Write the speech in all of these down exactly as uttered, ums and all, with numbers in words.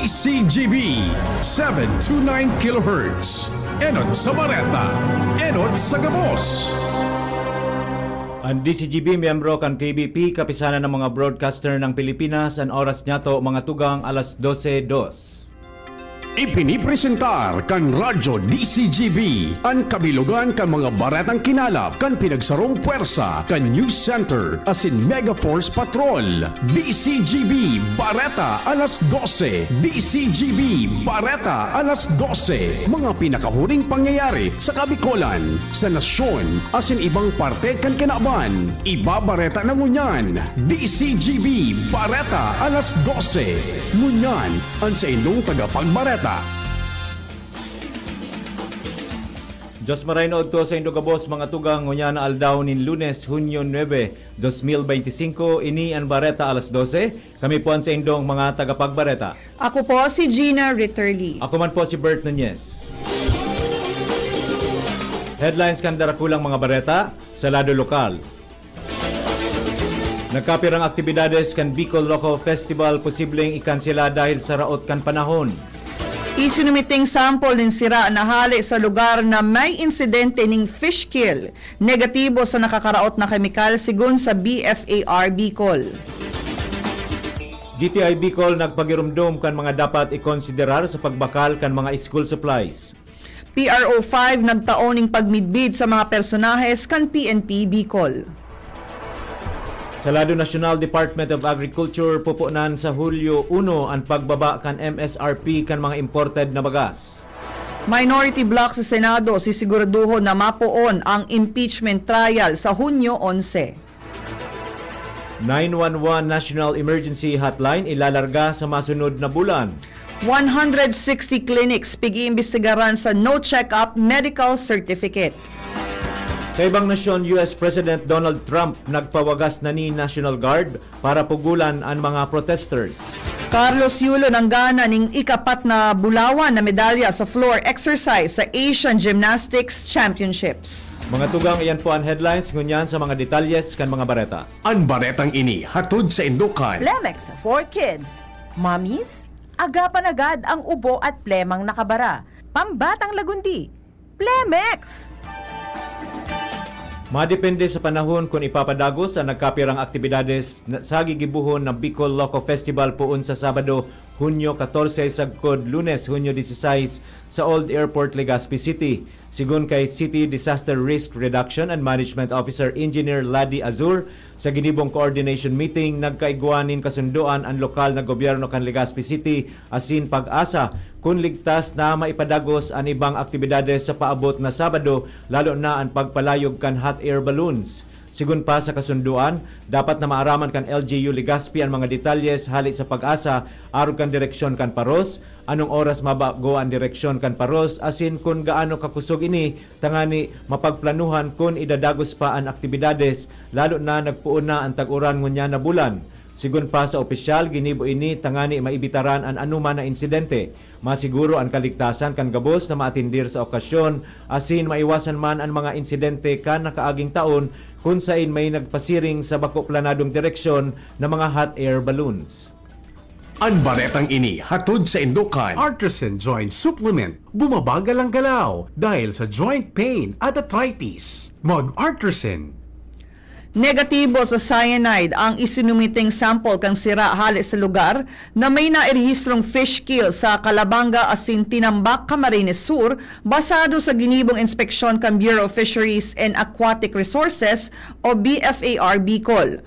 C G B, seven two nine kilohertz. Enot sa Bareta, enot sa Gabos. An D C G B miyembro kan K B P, Kapisanan ng mga Broadcaster ng Pilipinas, an oras niyato, mga tugang, alas dose dos. Ipinipresentar kan Radyo D C G B an kabilogan kan mga baretang kinalap kan pinagsarong pwersa kan News Center asin Mega Force Patrol. D C G B Bareta alas dose. D C G B Bareta alas dose. Mga pinakahuring pangyayari sa Kabikolan, sa nasyon, asin ibang parte kan kinaban. Ibabareta na ngunyan. D C G B Bareta alas dose. Ngunyan, an saindong tagapagbareta. Diyos maray na udto saindo gabos, mga tugang, ngunyan na aldaw nin Lunes, Hunyo nuebe, dos mil beinti singko, ini an Bareta alas dose. Kami po an saindong mga tagapagbareta. Ako po si Gina Ritterly. Ako man po si Bert Nunez. Headlines kan darakulang mga bareta sa lado lokal. Nagkapirang aktibidades kan Bicol Loco Festival posibleng ikansela dahil sa raot kan panahon. Isinumiting sample nin sira na hale sa lugar na may insidente ning fish kill. Negatibo sa nakakaraot na kemikal, sigon sa B F A R Bicol. D T I Bicol nagpagiromdom kan mga dapat ikonsiderar sa pagbakal kan mga school supplies. P R O five nagtao ning pagmidbid sa mga personahes kan P N P Bicol. Sa lado nasyonal, Department of Agriculture, pupunan sa Hulyo uno an pagbaba kan M S R P kan mga imported na bagas. Minority bloc sa Senado sisiguraduhon na mapoon ang impeachment trial sa Hunyo onse. Nine one one National Emergency Hotline ilalarga sa masunod na bulan. One hundred sixty clinics pig-iimbestigaran sa no check-up medical certificate. Sa ibang nasyon, U S President Donald Trump nagpawagas na ni National Guard para pugulan an mga protesters. Carlos Yulo nanggana ning ikapat na bulawan na medalya sa floor exercise sa Asian Gymnastics Championships. Mga tugang, iyan po an headlines. Ngunyan sa mga detalyes kan mga bareta. An baretang ini hatod saindo kan Plemex for Kids. Mommies, agapan agad ang ubo at plemang nakabara. Pambatang lagundi, Plemex! Madepende sa panahon kun ipapadagos an nagkapirang aktibidades na, sa gigibohon na Bicol Loco Festival poon sa Sabado, Hunyo katorse, sagkod Lunes, Hunyo disisais, sa Old Airport, Legazpi City. Sigon kay City Disaster Risk Reduction and Management Officer Engineer Ladi Azur, sa ginibong coordination meeting, nagkaigwa nin kasundoan an lokal na gobyerno kan Legazpi City asin PAGASA kun ligtas na maipadagos an ibang aktibidades sa paabot na Sabado, lalo na an pagpalayog kan hot air balloons. Sigon pa sa kasundoan, dapat na maaraman kan L G U Legazpi an mga detalyes hale sa PAGASA arog kan direksyon kan paros, anong oras mabago an direksyon kan paros, asin kun gaano kakosog ini tangani mapagplanuhan kun idadagos pa an aktibidades, lalo na nagpoon na an tag-uran ngunyan na bulan. Sigon pa sa opisyal, ginibo ini tangani maibitaran an anoman na insidente. Masiguro an kaligtasan kan gabos na maatendir sa okasyon, asin maiwasan man an mga insidente kan nakaaging taon kun saen may nagpasiring sa bako planadong direksyon na mga hot air balloons. An baretang ini hatod saindo kan Artisan Joint Supplement. Bumabagal ang galaw dahil sa joint pain at arthritis. Mag-Artisan. Negatibo sa cyanide ang isinumiting sample kan sira hale sa lugar na may nairehistrong fish kill sa Calabanga asin Tinambac, Camarines Sur, basado sa ginibong inspeksyon kan Bureau of Fisheries and Aquatic Resources o B F A R Bicol.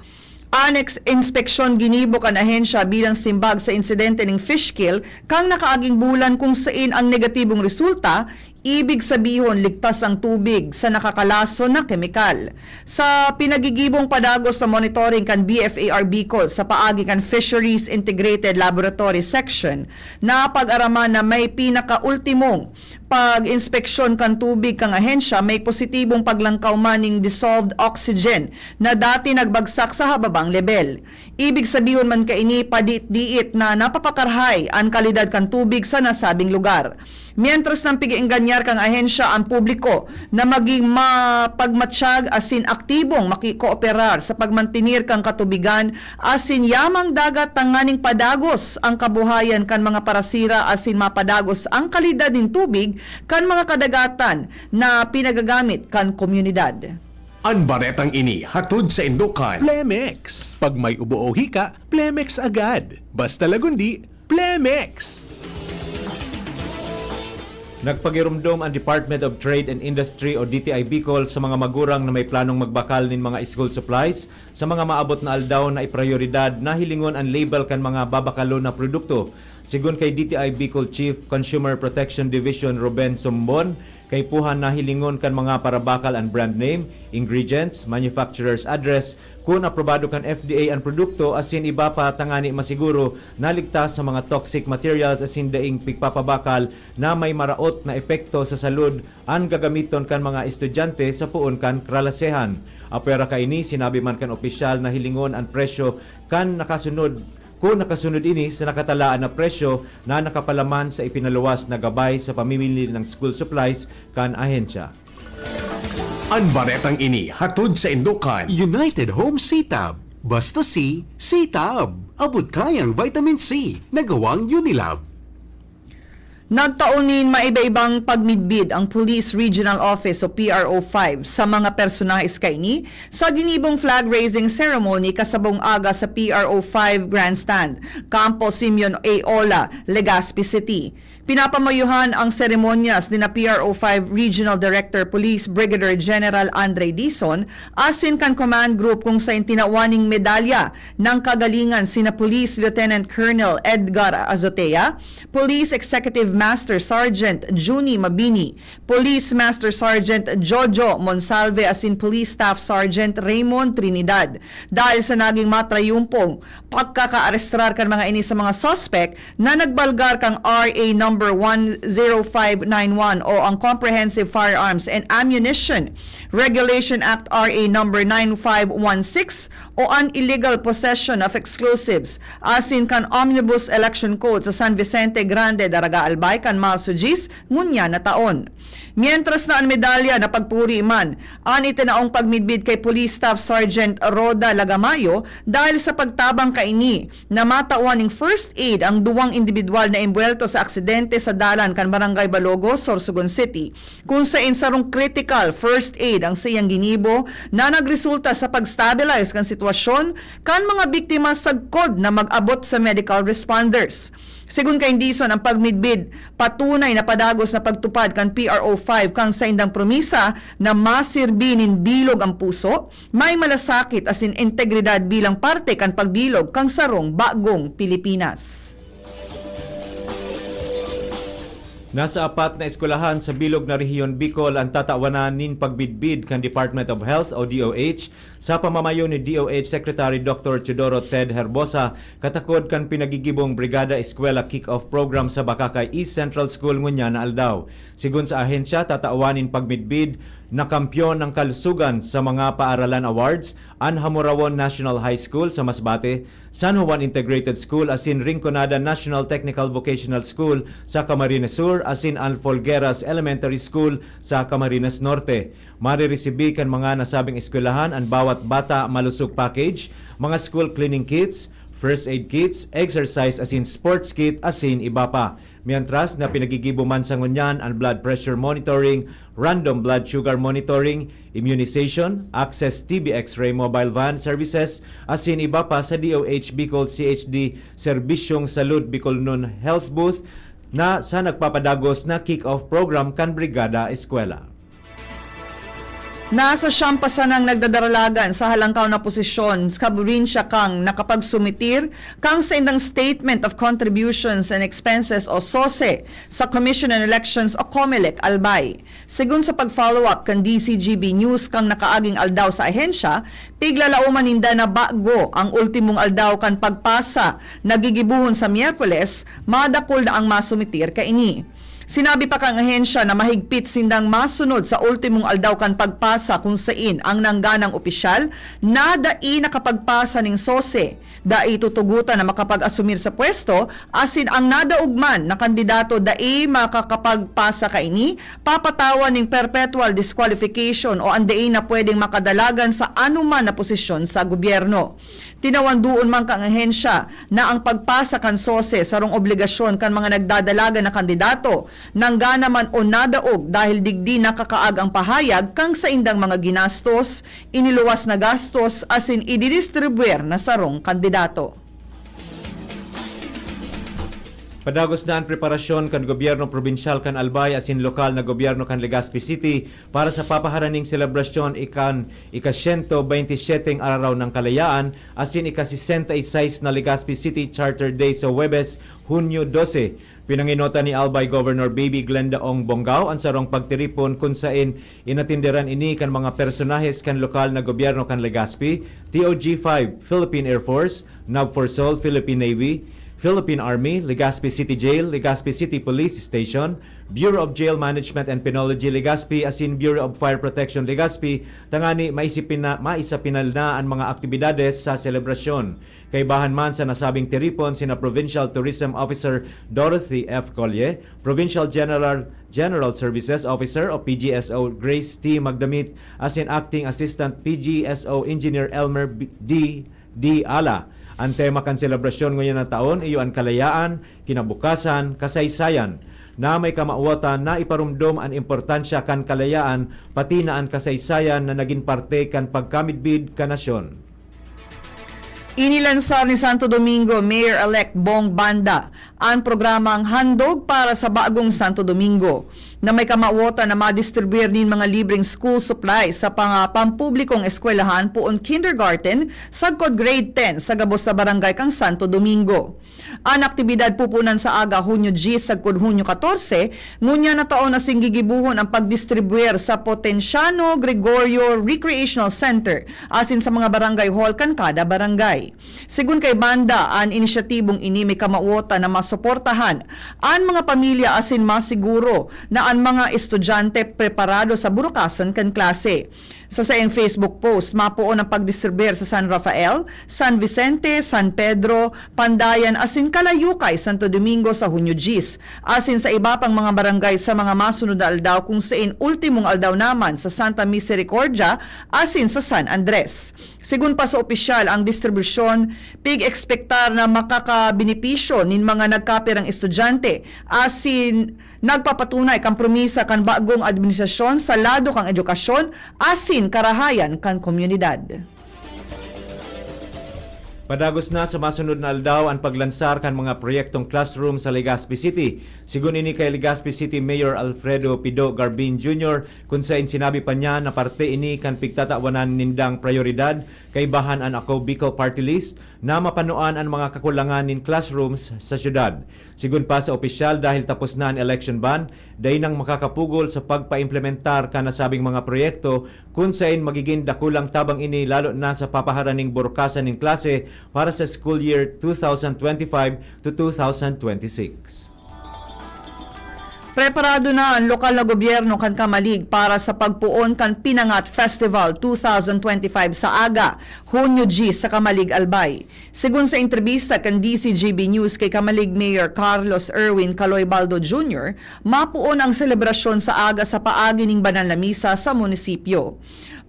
Annex inspeksyon ginibo kan ahensya bilang simbag sa insidente ning fish kill kan nakaaging bulan, kung sain ang negatibong resulta, ibig sabihon, ligtas ang tubig sa nakakalason na kemikal. Sa pinagigibong padagos sa monitoring kan B F A R Bicol sa paagi kan Fisheries Integrated Laboratory Section, napag-araman na may pinakaultimong pag-inspeksyon kan tubig kan ahensya, may positibong paglangkaw man ning dissolved oxygen na dati nagbagsak sa hababang lebel. Ibig sabihon man kaini, padiit-diit na napapakarhay an kalidad kan tubig sa nasabing lugar. Mientras nang pig-eenganyar kan ahensya an publiko na magin mapagmatsyag asin aktibong makikooperar sa pagmantener kan katubigan asin yamang dagat tanganing padagos an kabuhayan kan mga parasira asin mapadagos an kalidad nin tubig kan mga kadagatan na pinagagamit kan komunidad. An baretang ini hatod saindo kan Plemex. Pag may ubo o hika, Plemex agad. Basta lagundi, Plemex! Nagpagiromdom ang Department of Trade and Industry o D T I Bicol sa mga magurang na may planong magbakal nin mga school supplies. Sa mga maabot na aldaw na iprayoridad, nahilingon an label kan mga babakalon na produkto. Sigon kay D T I Bicol Chief Consumer Protection Division Ruben Sombon, kaipuhan na hilingon kan mga parabakal an brand name, ingredients, manufacturer's address, kun aprobado kan F D A an produkto asin iba pa tangani masiguro na ligtas sa mga toxic materials asin daing pigpapabakal na may maraot na epekto sa salud an gagamiton kan mga estudyante sa poon kan klalasehan. Apwera kaini, sinabi man kan opisyal na hilingon an presyo kan nakasunod, kun nakasunod ini sa nakatalaan na presyo na nakapalaman sa ipinaluwas na gabay sa pamimili ng school supplies kan ahensya. An baretang ini hatod saindo kan United Home Sitab. Basta si Sitab. Abot kayang vitamin C. Nagawang Unilab. Nagtao nin maiba-ibang pagmidbid ang Police Regional Office o P R O five sa mga personahes kaini sa ginibong flag-raising ceremony kasabong aga sa P R O five Grandstand, Campo Simeon A. Ola, Legazpi City. Pinapamayohan ang seremonyas nina P R O five Regional Director Police Brigadier General Andre Dizon asin kan command group, kung sain tinawan ning medalya ng kagalingan sina Police Lieutenant Colonel Edgar Azotea, Police Executive Master Sergeant Junie Mabini, Police Master Sergeant Jojo Monsalve asin Police Staff Sergeant Raymond Trinidad. Dahil sa naging matrayumpong pagkakaarestrar kan mga ini sa mga suspek na nagbalgar kan R A number one zero five nine one o ang Comprehensive Firearms and Ammunition Regulation Act R A number nine five one six o an illegal possession of explosives asin kan Omnibus Election Code sa San Vicente Grande, Daraga Albay kan Marso diyes ngunyan na taon. Mientras na an medalya na pagpuri man an itinaong pagmidbid kay Police Staff Sergeant Rhoda Lagamayo dahil sa pagtabang kaini na matawan ning first aid ang duwang indibidwal na embuwelto sa aksidente sa dalan kan Barangay Balogo, Sorsogon City, kun sain sarong critical first aid ang saiyang ginibo na nagresulta sa pag-stabilize kan sitwasyon kan mga biktima sagkod na mag-abot sa medical responders. Sigon kay Dizon, ang pagmidbid patunay na padagos na pagtupad kan P R O five kan saindang promisa na masirbi nin bilog ang puso, may malasakit asin integridad bilang parte kan pagbilog kan sarong bagong Pilipinas. Nasa apat na eskwelahan sa bilog na rehiyon Bicol ang tatawanan nin pagmidbid kan Department of Health o D O H sa pamamayo ni D O H Secretary Doctor Teodoro Ted Herbosa, katakod kan pinagigibong Brigada Eskwela Kick-Off Program sa Bacacay East Central School ngunyan na aldaw. Sigon sa ahensya, tatawan nin pagmidbid na kampiyon ng kalusugan sa mga paaralan awards, an Hamurawon National High School sa Masbate, San Juan Integrated School asin Rinconada National Technical Vocational School sa Camarines Sur asin an Folgueras Elementary School sa Camarines Norte. Mariresibi kan mga nasabing eskwelahan an bawat bata malusog package, mga school cleaning kits, first aid kits, exercise asin sports kit asin iba pa. Mientras na pinagigibo man sa ngunyan an blood pressure monitoring, random blood sugar monitoring, immunization, access T B X-ray mobile van services, asin iba pa sa D O H Bicol C H D Serbisyong Salud Bicolnon Health Booth na sa nagpapadagos na kick-off program kan Brigada Eskwela. Nasa siyam pa sanang nagdadaralagan sa halangkaw na posisyon sa probinsya kan nakapagsumitir kan saindang Statement of Contributions and Expenses o sose sa Commission on Elections o Comelec Albay. Sigon sa pag-follow up kan D Z G B News kan nakaaging aldaw sa ahensya, piglalauman ninda na bago ang ultimong aldaw kan pagpasa na gigibohon sa Miyerkules, madakul na ang masumitir kaini. Sinabi pa kan ahensya na mahigpit sindang masunod sa ultimong aldaw kan pagpasa, kun sain ang nangganang opisyal na dai nakapagpasa ning sose, dai tutugotan na makapag-asumir sa pwesto, asin ang nadaog man na kandidato dai makakapagpasa kaini, papatawan ning perpetual disqualification o an dai na pwedeng makadalagan sa anoman na posisyon sa gobyerno. Tinawan duon man kan ahensya na ang pagpasa kan sose sarong obligasyon kan mga nagdadalagan na kandidato, nanggana man o nadaog dahil digdi nakakaag ang pahayag kan saindang mga ginastos, iniluwas na gastos asin ididistribwer na sarong kandidato. Padagos na an preparasyon kan gobyerno probinsyal kan Albay asin lokal na gobyerno kan Legazpi City para sa papaharaning selebrasyon ikan ika-siyento bente y siyete araw ng kalayaan asin ika-sesenta y seis na Legazpi City Charter Day sa Huwebes, Hunyo dose. Pinanginota ni Albay Governor Baby Glenda Ong Bongao an sarong pagtiripon kun sain inatenderan ini kan mga personahes kan lokal na gobyerno kan Legazpi, T O G five, Philippine Air Force, NAVFORSOL, Philippine Navy, Philippine Army, Legazpi City Jail, Legazpi City Police Station, Bureau of Jail Management and Penology Legazpi asin Bureau of Fire Protection Legazpi, tangani maisipina-, maisapinal na an mga aktibidades sa selebrasyon. Kaibahan man sa nasabing tiripon sina Provincial Tourism Officer Dorothy F. Colle, Provincial General, General Services Officer o P G S O Grace T. Magdamit, asin Acting Assistant P G S O Engineer Elmer B-, D. D. Ala. An tema kan selebrasyon ngunyan na taon iyo an kalayaan, kinabukasan, kasaysayan. Na may kamawatan na iparumdom an importansya kan kalayaan, pati na an kasaysayan na nagin parte kan pagkamidbid kan nasyon. Inilansar ni Santo Domingo Mayor-elect Bong Banda an programang Handog para sa Bagong Santo Domingo, na may kamawotan na madistribuir nin mga libreng school supplies sa panga-, pampublikong eskwelahan poon kindergarten sagkod grade ten sa gabos na barangay kan Santo Domingo. An aktibidad pupunan sa aga Hunyo dyes sagkod Hunyo katorse, ngunyan na taon asin gigibohon an pagdistribuir sa Potenciano Gregorio Recreational Center asin sa mga barangay hall kan kada barangay. Segun kay Banda, an inisyatibong ini may kamawotan na masuportahan an mga pamilya asin masiguro na an mga estudyante preparado sa burukasan kan klase. Sa saiyang Facebook post, mapoon ang pagdistribuir sa San Rafael, San Vicente, San Pedro, Pandayan asin Kalayukay, Santo Domingo sa Hunyo dyes, asin sa iba pang mga barangay sa mga masunod na aldaw, kung sain ultimong aldaw naman sa Santa Misericordia asin sa San Andres. Segun pa sa opisyal, ang distribusyon pig-ekspektar na makakabenepisyo nin mga nagkapirang estudyante asin nagpapatunay kan promisa kan bagong administrasyon sa lado kan edukasyon asin karahayan kan komunidad. Padagos na sa masunod na aldaw an paglansar kan mga proyektong classroom sa Legazpi City. Segun ini kay Legazpi City Mayor Alfredo Pido Garbin Junior, kun sain sinabi pa niya na parte ini kan pigtatawanan nindang prayoridad, kaibahan an Ako Bicol Party List, na mapanoan an mga kakulangan nin classrooms sa syudad. Segun pa sa opisyal, dahil tapos na an election ban, dai nang makakapugol sa pagpaimplementar kan nasabing mga proyekto, kun sain magigin dakulang tabang ini lalo na sa papaharaning burukasan nin klase para sa school year two thousand twenty-five to two thousand twenty-six. Preparado na an lokal na gobyerno kan Camalig para sa pagpoon kan Pinangat Festival two thousand twenty-five sa aga, Hunyo dyes, sa Camalig, Albay. Segun sa entrebista kan D Z G B News kay Camalig Mayor Carlos Erwin Caloy Baldo Junior, mapoon ang selebrasyon sa aga sa paagi ning banal na misa sa munisipyo.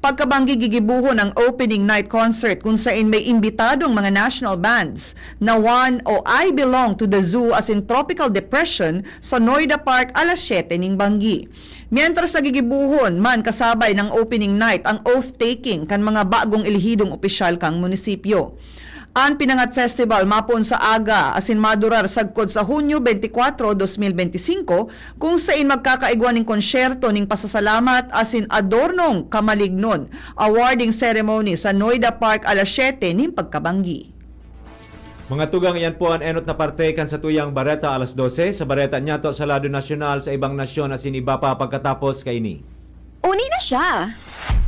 Pagkabanggi, gigibohon ang opening night concert, kun sain may imbitadong mga national bands na One o I Belong to the Zoo asin Tropical Depression sa Noida Park alas siyete ning banggi. Mientras, gigibohon man kasabay ng opening night ang oath-taking kan mga bagong elehidong opisyal kan munisipyo. An Pinangat Festival mapoon sa aga asin madurar sagkod sa Hunyo bente kwatro, dos mil bente singko, kung sain magkakaigwa nin konsyerto nin pasasalamat asin adornong kamalignon, awarding ceremony sa Noida Park alas siyete nin pagkabanggi. Mga tugang, iyan po an enot na parte kan satuyang bareta alas dose. Sa bareta niyato sa lado nasyonal, sa ibang nasyon asin iba pa pagkatapos kaini. Uni na siya.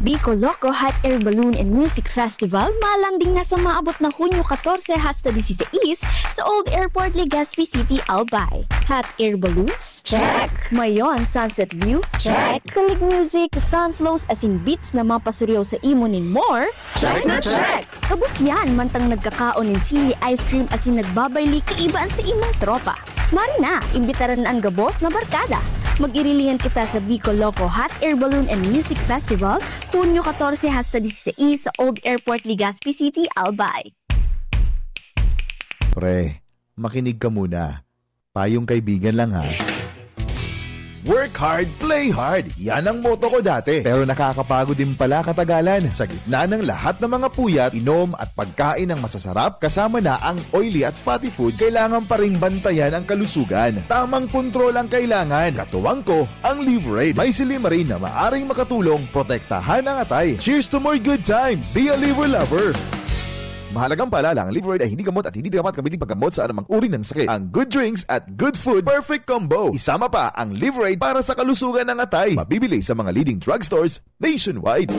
Bicol Loco Hot Air Balloon and Music Festival malanding na sa maabot na Hunyo katorse hasta disisais sa Old Airport, Legazpi City, Albay. Hot air balloons? Check! Mayon Sunset View? Check! Kalig music, fan flows asin beats na mapasuryaw sa imo nin more? Check na check! Kabos yan, mantang nagkakaon nin sili ice cream asin nagbabayli kaiba an sa imong tropa. Mari na, imbitaran an gabos na barkada. Mag-irilihan kita sa Bicol Loco Hot Air Balloon and Music Festival, Hunyo katorse hasta disisais sa Old Airport, Legazpi City, Albay. Pre, makinig ka muna. Payong kaibigan lang ha. Work hard, play hard. Yan ang motto ko dati. Pero nakakapagod din pala katagalan. Sa gitna ng lahat ng mga puyat, inom at pagkain ng masasarap, kasama na ang oily at fatty foods, kailangan pa ring bantayan ang kalusugan. Tamang kontrol ang kailangan. Katuwang ko, ang Liverade. May silymarin na maaring makatulong protektahan ang atay. Cheers to more good times! Be a Liver Lover! Mahalagang paalala, ang Liverade ay hindi gamot at hindi dapat gamitin paggamot sa anumang uri ng sakit. Ang good drinks at good food, perfect combo. Isama pa ang Liverade para sa kalusugan ng atay. Mabibili sa mga leading drugstores nationwide.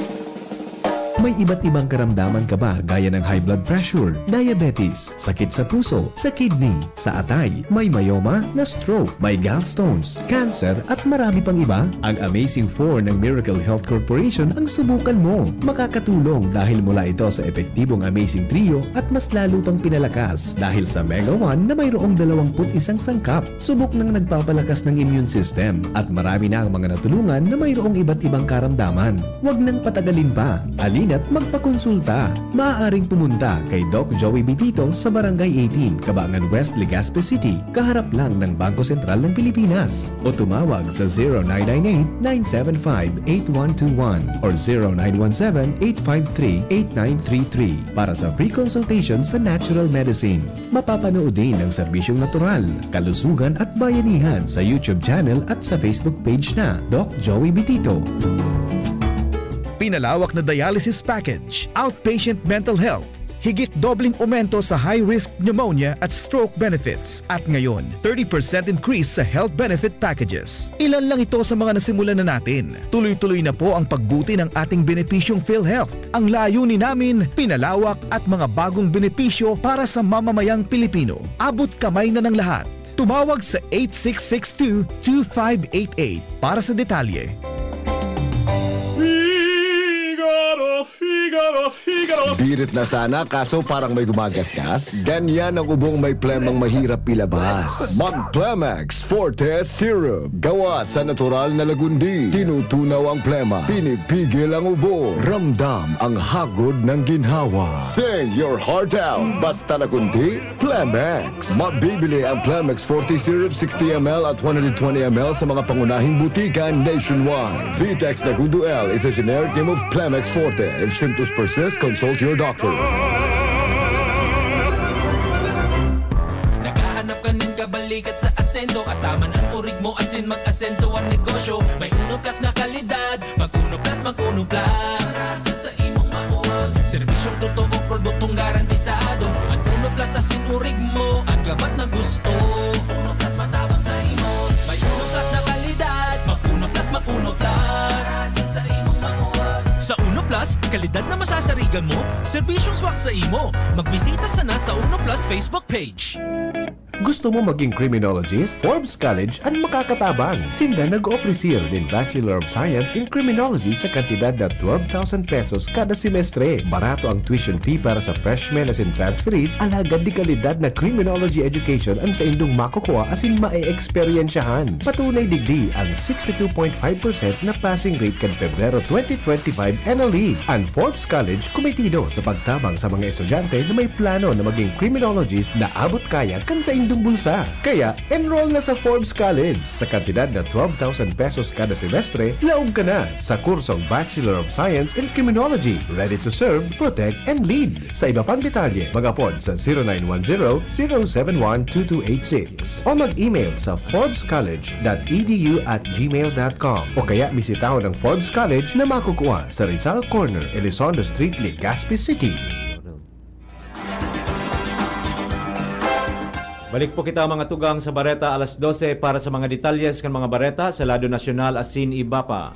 May iba't ibang karamdaman ka ba gaya ng high blood pressure, diabetes, sakit sa puso, sa kidney, sa atay, may myoma, na-stroke, may gallstones, cancer, at marami pang iba? Ang Amazing four ng Miracle Health Corporation ang subukan mo. Makakatulong dahil mula ito sa epektibong Amazing Trio at mas lalo pang pinalakas dahil sa Mega one na mayroong dalawampu't isang sangkap. Subok ng nagpapalakas ng immune system at marami na ang mga natulungan na mayroong iba't ibang karamdaman. Huwag nang patagalin pa. Halina't magpakonsulta. Maaaring pumunta kay Doc Joey Bitito sa Barangay eighteen, Cabangan West, Legazpi City, kaharap lang ng Bangko Sentral ng Pilipinas. O tumawag sa zero nine nine eight, nine seven five, eight one two one or zero nine one seven, eight five three, eight nine three three para sa free consultation sa natural medicine. Mapapanood din ang serbisyong natural, kalusugan at bayanihan sa YouTube channel at sa Facebook page na Doc Joey Bitito. Pinalawak na dialysis package, outpatient mental health, higit dobleng aumento sa high-risk pneumonia at stroke benefits, at ngayon, thirty percent increase sa health benefit packages. Ilan lang ito sa mga nasimulan na natin. Tuloy-tuloy na po ang pagbuti ng ating benepisyong PhilHealth. Ang layunin namin, pinalawak at mga bagong benepisyo para sa mamamayang Pilipino. Abot kamay na ng lahat. Tumawag sa eight six six two, two five eight eight para sa detalye. Figaro, Figaro, Figaro. Birit na sana kaso parang may gumagasgas. Ganyan ang ubong may plemang mahirap ilabas. Mag Plemex Forte Syrup. Gawa sa natural na lagundi. Tinutunaw ang plema. Pinipigil ang ubo. Ramdam ang hagod ng ginhawa. Sing your heart out. Basta lagundi, Plemex. Mabibili ang Plemex forty Syrup sixty M L at one hundred twenty M L sa mga pangunahing butika nationwide. Vitex Nagundo L is a generic name of Plemex Forte. If symptoms persist, consult your doctor. Naghahanap ka nin kabalikat sa asenso, at taman ang urig mo asin mag-asenso ang negosyo. May Uno Plus na kalidad, mag Uno Plus, mag Uno Plus. Asa sa imong maot. Serbisyong totoo, produktong garantisado. Ang Uno Plus asin urig mo, ang gabat na gusto. Uno Plus matabang sa imo. May Uno Plus na kalidad, mag Uno Plus, mag Uno Plus. Asa sa imong maot. Sa Uno Plus, kalidad na masasarigan mo, serbisyong swak sa imo. Magbisita sana sa Uno Plus Facebook page. Gusto mo maging criminologist? Forbes College an makakatabang. Sinda nag-opresir nin Bachelor of Science in Criminology sa kantidad na twelve thousand pesos kada semestre. Barato ang tuition fee para sa freshmen asin transferees, alagad de kalidad na criminology education an saindong makukua asin maeeksperyensyahan. Patunay digdi ang sixty-two point five percent na passing rate kan Pebrero twenty twenty-five N L E. An Forbes College kumitido sa pagtabang sa mga estudyante na may plano na maging criminologist na abot kaya kan saindong bulsa. Kaya, enroll na sa Forbes College. Sa kantidad na twelve thousand pesos kada semestre, laog ka na sa kursong Bachelor of Science in Criminology. Ready to serve, protect, and lead. Sa iba pang detalye, mag-apod sa zero nine one zero, zero seven one, two two eight six o mag-email sa forbes college dot e d u at gmail dot com o kaya misitahon ang Forbes College na makukua sa Rizal Corner, Elizondo Street, Legazpi City. Balik po kita, mga tugang, sa bareta alas dose para sa mga detalyes kan mga bareta sa lado nasyonal asin iba pa.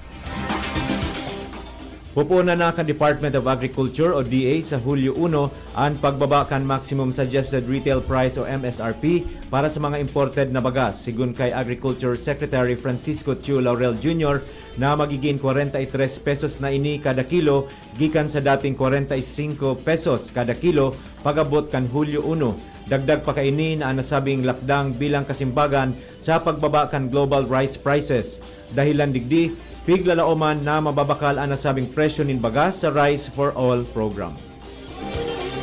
Pupunan na kan Department of Agriculture o D A sa Hulyo uno an pagbaba kan maximum suggested retail price o M S R P para sa mga imported na bagas. Sigun kay Agriculture Secretary Francisco Chu Laurel Junior na magiging kwarenta y tres pesos na ini kada kilo gikan sa dating kwarenta y singko pesos kada kilo pag-abot kan Hulyo uno. Dagdag pa kaini na an nasabing lakdang bilang kasimbagan sa pagbaba kan global rice prices. Dahilan digdi, piglalaoman na mababakal an nasabing presyo nin bagas sa Rice for All program.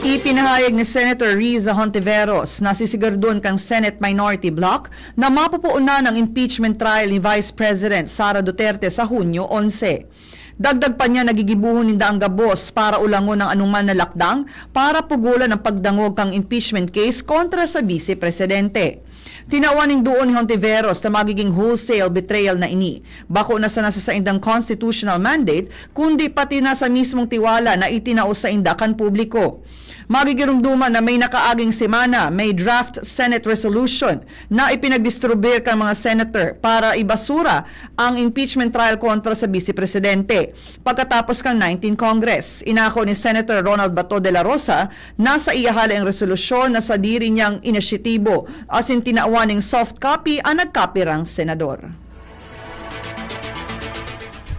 Ipinahayag ni Senator Riza Hontiveros na sisiguraduhon kan Senate Minority Bloc na mapupunan ang impeachment trial ni Vice President Sara Duterte sa Hunyo onse. Dagdag pa niya, nagigibohon ninda an gabos para ulangon ang anuman na lakdang para pugolan ang pagdangog kan impeachment case kontra sa Bise Presidente. Tinawan nin duon ni Hontiveros na magiging wholesale betrayal na ini. Bako na sana sa saindang constitutional mandate, kundi pati na sa mismong tiwala na itinao sainda kan publiko. Magigiromdoman na may nakaaging semana, may draft Senate resolution na ipinagdistribuyar kan mga senator para ibasura ang impeachment trial kontra sa Bise Presidente pagkatapos kan nineteenth Congress. Inako ni Senator Ronald Bato de la Rosa na sa iya hale ang resolusyon na sadiri niyang inisyatibo asin tinawan ning soft copy an nagkapirang senador.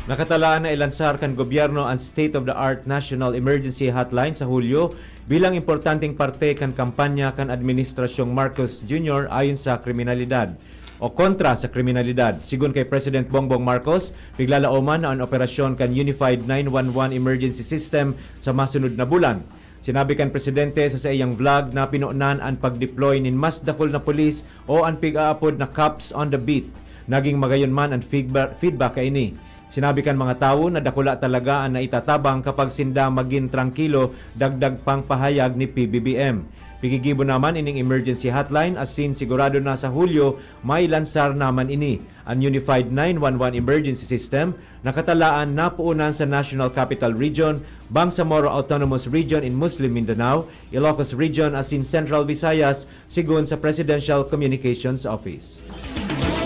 Nakatalaan na ilansar kan gobyerno an state-of-the-art National Emergency Hotline sa Hulyo bilang importanteng parte kan kampanya kan Administrasyong Marcos Junior ayon sa kriminalidad o kontra sa kriminalidad. Sigun kay President Bongbong Marcos, piglalaoman na an operasyon kan Unified nine one one Emergency System sa masunod na bulan. Sinabi kan presidente sa saiyang vlog na pinonan an pag-deploy nin mas dakul na pulis o an pig-aapod na cops on the beat. Naging magayon man an feedback, feedback kaini. Sinabi kan mga tawo na dakula talaga an naitatabang kapag sinda magin trangkilo, dagdag pang pahayag ni P B B M. Pigigibo naman ining emergency hotline asin sigurado na sa Hulyo may lansar naman ini. An Unified nine one one Emergency System nakatalaan na puonan sa National Capital Region, Bangsamoro Autonomous Region in Muslim Mindanao, Ilocos Region asin Central Visayas, sigun sa Presidential Communications Office.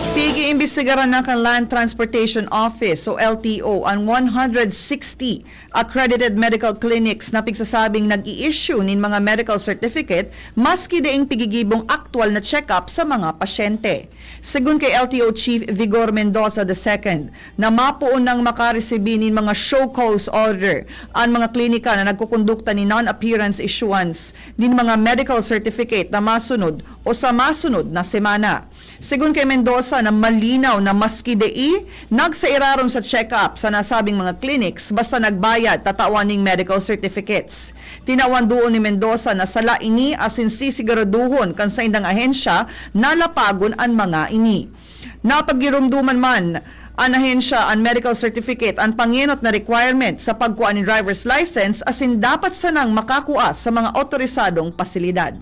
Pig-iimbestigaran na kan Land Transportation Office o L T O an one hundred sixty accredited medical clinics na pigsasabing nag-i-issue nin mga medical certificate maski daing pigigibong aktual na check-up sa mga pasyente. Sigun kay L T O Chief Vigor Mendoza the second, na mapoon nang makaresibi nin mga show cause order an mga klinika na nagkukondukta nin non-appearance issuance nin mga medical certificate na masunod o sa masunod na semana. Sigun kay Mendoza na malinaw na maski dai nagsairarom sa check-up sa nasabing mga clinics basta nagbayad tatawan ning medical certificates. Tinawan duon ni Mendoza na sala ini asin sisiguraduhon kan saindang ahensya na lapagon an mga ini. Napagiromdoman man an ahensya an medical certificate, an pangenot na requirement sa pagkua nin driver's license asin dapat sanang makakua sa mga otorisadong pasilidad.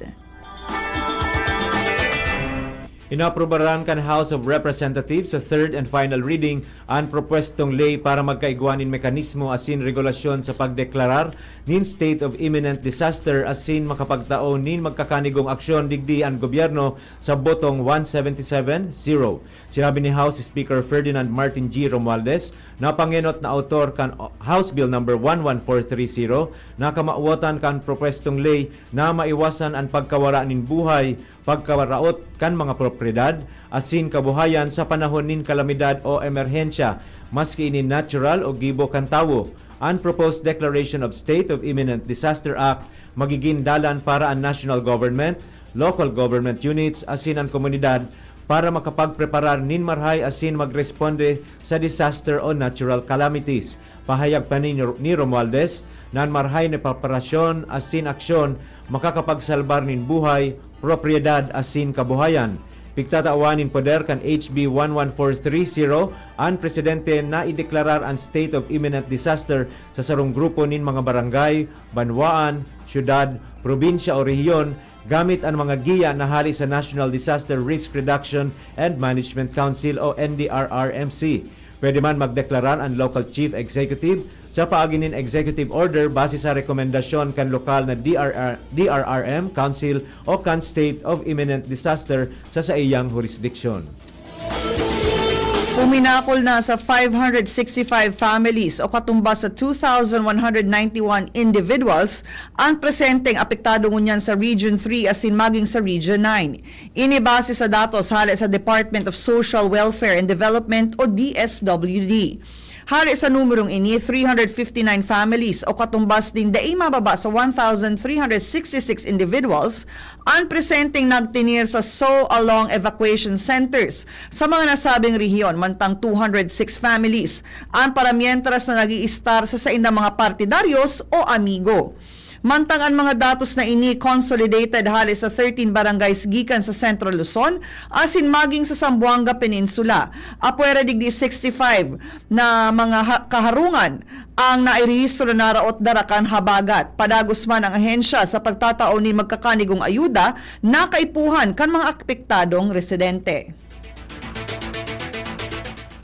Inaprubaran kan House of Representatives sa third and final reading an propwestong ley para magkaigwa nin mekanismo asin regulasyon sa pagdeklarar nin state of imminent disaster asin makapagtao nin magkakanigong aksyon digdi an gobyerno sa botong one seventy-seven zero. Sinabi ni House Speaker Ferdinand Martin G. Romualdez na pangenot na autor kan House Bill number one one four three zero na kamawotan kan propwestong ley na maiwasan an pagkawara nin buhay, pagkaraot kan mga propiedad asin kabuhayan sa panahon nin kalamidad o emerhensya, maski ini natural o gibo kan tawo. An proposed Declaration of State of Imminent Disaster Act magigin dalan para an national government, local government units asin an komunidad para makapagpreparar nin marhay asin magresponde sa disaster o natural calamities. Pahayag pa ni, ni Romualdez na an marhay na preparasyon asin aksyon makakapagsalbar nin buhay, propiedad asin kabuhayan. Pigtatawan nin poder kan H B one one four three zero an presidente na ideklarar an state of imminent disaster sa sarong grupo nin mga barangay, banwaan, syudad, probinsya o rehiyon gamit an mga giya na hale sa National Disaster Risk Reduction and Management Council o N D R R M C. Pwede man magdeklarar an local chief executive sa paagi nin executive order base sa rekomendasyon kan lokal na D R R, D R R M, council o kan state of imminent disaster sa saiyang hurisdiksyon. Puminakol na sa five hundred sixty-five families o katumbas sa two thousand one hundred ninety-one individuals an presenteng apektado ngunyan sa Region three asin maging sa Region nine. Ini base sa datos hale sa Department of Social Welfare and Development o D S W D. Hale sa numerong ini, three hundred fifty-nine families o katumbas nin dai mababa sa one thousand three hundred sixty-six individuals an presenteng nagtinir sa Seoulong evacuation centers sa mga nasabing rehiyon, mantang two hundred six families an paramientras na nag-iistar sa saindang mga partidaryos o amigo. Mantang an mga datos na ini consolidated hale sa thirteen barangays gikan sa Central Luzon asin maging sa Zamboanga Peninsula. Apwera digdi, sixty-five na mga ha-, kaharungan ang nairehistro na naraot dara kan habagat. Padagos man ang ahensya sa pagtatao nin magkakanigong ayuda na kaipuhan kan mga apektadong residente.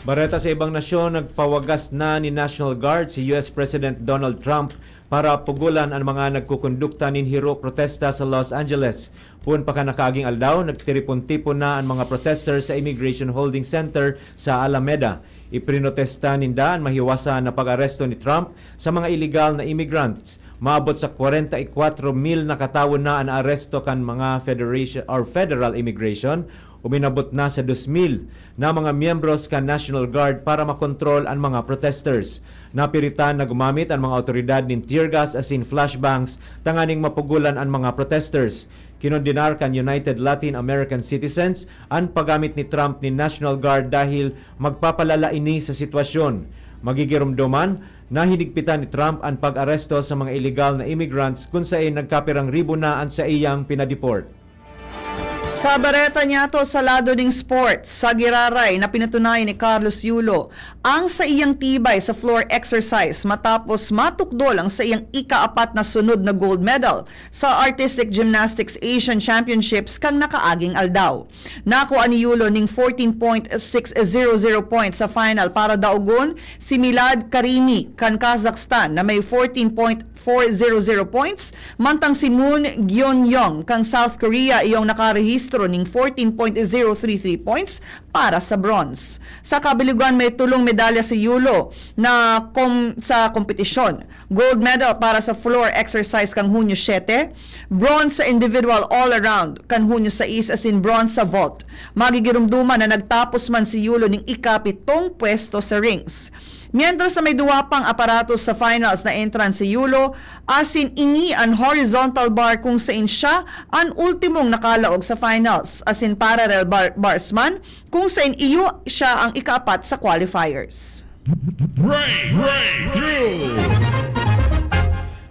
Bareta sa ibang nasyon, nagpawagas na ni National Guard si U S President Donald Trump para pugolan an mga nagkukondukta nin hiro protesta sa Los Angeles. Poon pa kan nakaaging aldaw, nagtiripon-tipon na an mga protesters sa Immigration Holding Center sa Alameda. Iprinotesta ninda an mahiwasan na pag-aresto ni Trump sa mga iligal na immigrants. Maabot sa kwarenta y kwatro mil na katawo na an naaresto kan mga federation or federal immigration. Uminabot na sa dos mil na mga miyembros kan National Guard para makontrol an mga protesters. Napiritan na gumamit an mga awtoridad nin tear gas asin flashbangs tanganing mapugolan an mga protesters. Kinondenar kan United Latin American Citizens an paggamit ni Trump nin National Guard dahil magpapalala ini sa sitwasyon. Magigiromdoman na hinigpitan ni Trump an pag-aresto sa mga iligal na immigrants kun saen nagkapirang ribo na an saiyang pinadeport. Sa bareta niyato sa lado ning sports, sa giraray na pinatunayan ni Carlos Yulo ang saiyang tibay sa floor exercise matapos matukdol ang saiyang ikaapat na sunod na gold medal sa Artistic Gymnastics Asian Championships kan nakaaging aldaw. Nakua ni Yulo ning fourteen point six zero zero points sa final para daogon si Milad Karimi kan Kazakhstan na may fourteen point four zero zero points, mantang si Moon Gyun-yong kan South Korea iyong nakarehistro ning fourteen point zero three three points para sa bronze. Sa kabilugan, may tolong medalya si Yulo na kom-, sa kompetisyon. Gold medal para sa floor exercise kan Hunyo siyete, bronze sa individual all-around kan Hunyo sais asin bronze sa vault. Magigiromdoman na nagtapos man si Yulo ning ikapitong pwesto sa rings. Mientras na may duwa pang aparatos sa finals na entrance si Yulo, asin ini an horizontal bar kung sain siya an ultimong nakalaog sa finals, asin parallel bar, bars man kung sain iyo siya ang ikaapat sa qualifiers. Break, breakthrough!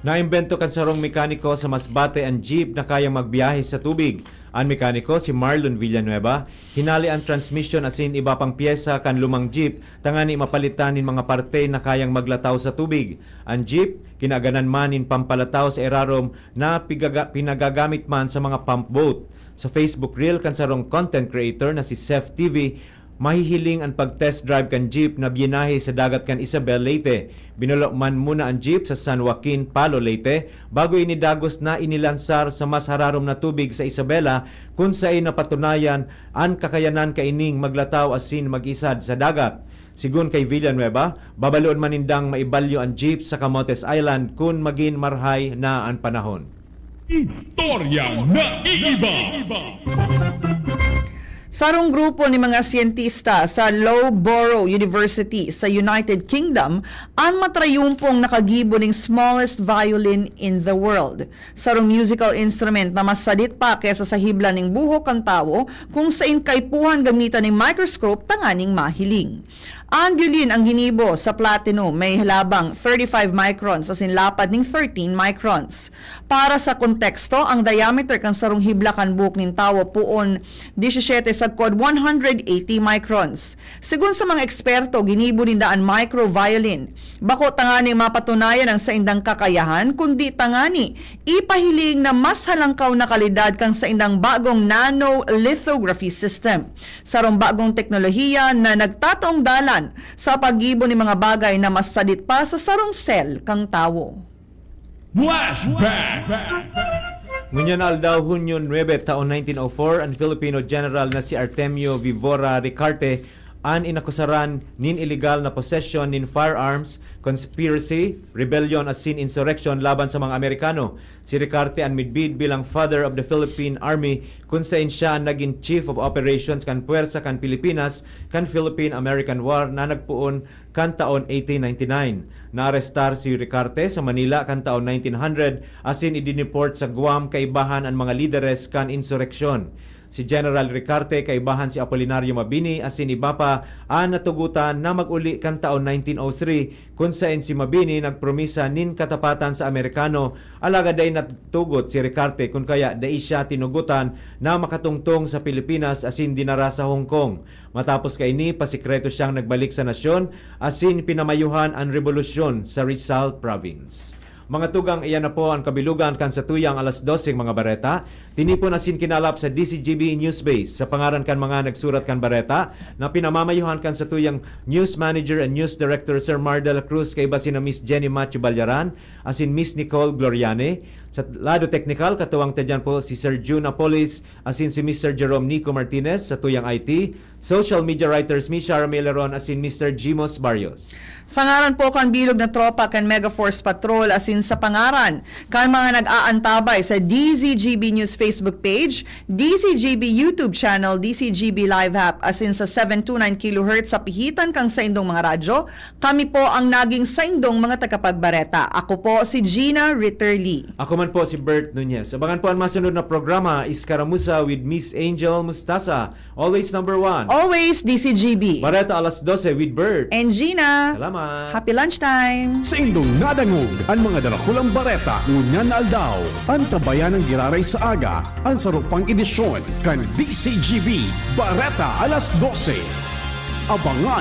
Naimbento kan sarong mekaniko sa Masbate an jeep na kayang magbiyahe sa tubig. An mekaniko, si Marlon Villanueva, hinale an transmission asin iba pang pyesa kan lumang jeep tangani mapalitan nin mga parte na kayang maglataw sa tubig. An jeep, kinaaganan man nin pampalataw sa irarom na pigaga-, pinagagamit man sa mga pump boat. Sa Facebook reel kan sarong content creator na si Seth T V, mahihiling an pag-test drive kan jeep na biyinahe sa dagat kan Isabel, Leyte. Binulo man muna an jeep sa San Joaquin, Palo, Leyte, bago ini dagos na inilansar sa mas hararom na tubig sa Isabela, kun saen napatunayan an kakayanan kaining maglataw asin mag-isad sa dagat. Sigon kay Villanueva, babaloon man nindang maibalyo an jeep sa Camotes Island kun magin marhay na an panahon. Istoryang naiiba. Sarong grupo ni mga siyentista sa Loughborough University sa United Kingdom an matrayumpong nakagibo ning smallest violin in the world. Sarong musical instrument na mas sadit pa kesa sa hibla ning buhok kan tawo, kung sain kaipuhan gamitan ning microscope tanganing mahiling. An biolin ang ginibo sa platinum, may labang thirty-five microns asin lapad ning thirteen microns. Para sa konteksto, ang diameter kan sarong hibla kan buhok nin tawo poon disisiyete sagkod one hundred eighty microns. Sigon sa mga eksperto, ginibo ninda an microviolin bako tanganing mapatunayan ang saindang kakayahan, kundi tangani ipahiling na mas halangkaw na kalidad kan saindang bagong nanolithography system, sarong bagong teknolohiya na nagtataong dalan sa paggibo nin mga bagay na mas sadit pa sa sarong cell kan tawo. Flashback! Ngunyan na aldaw, Hunyo nuebe, taon nineteen oh four, an Filipino general na si Artemio Vivora Ricarte an inakusaran nin iligal na possession nin firearms, conspiracy, rebellion asin insurrection laban sa mga Amerikano. Si Ricarte an midbid bilang Father of the Philippine Army, kun saen siya an nagin Chief of Operations kan pwersa kan Pilipinas kan Philippine-American War na nagpoon kan taon eighteen ninety-nine. Naarestar si Ricarte sa Manila kan taon nineteen hundred asin idineport sa Guam kaibahan an mga lideres kan insureksyon. Si General Ricarte kaibahan si Apolinario Mabini asin iba pa an natugotan na mag-uli kan taon nineteen oh three, kun saen si Mabini nagpromisa nin katapatan sa Amerikano, alagad dai natugot si Ricarte kun kaya dai siya tinugotan na makatungtong sa Pilipinas asin dinara sa Hong Kong. Matapos kaini, pasikreto siyang nagbalik sa nasyon asin pinamayuhan an rebolusyon sa Rizal Province. Mga tugang, iyan na po an kabilugan kan satuyang alas dose mga bareta. Tinipon asin kinalap sa D C G B Newsbase sa pangaran kan mga nagsurat kan bareta na pinamamayuhan kan satuyang News Manager and News Director, Sir Mar de la Cruz, kaiba sina Miss Jenny Macho Balyaran asin Miss Nicole Gloriane. Sa lado teknikal, katuwang ta diyan po si Sir Jun Apolis asin si Mister Jerome Nico Martinez, satuyang I T, social media writers, Miss Shara Meleron asin Mister Jimos Barrios. Sa ngaran po kan bilog na tropa kan Mega Force Patrol asin sa pangaran kan mga nag-aantabay sa D Z G B News Facebook page, D Z G B YouTube channel, D Z G B Live app asin sa seven two nine kilohertz sa pihitan kan saindong mga radyo, kami po ang naging saindong mga tagapagbareta. Ako po si Gina Ritterly. Ako man po si Bert Nunez. Abangan po an masunod na programa, Iskaramuza with Miss Angel Mustasa. Always number one. Always D Z G B. Bareta alas dose with Bert. And Gina. Salamat. Happy lunchtime. Sa indong nadangog an mga darakulang bareta ngunyan na aldaw. Antabayan an giraray sa aga, an saro pang edisyon kan D Z G B Bareta alas dose. Abangan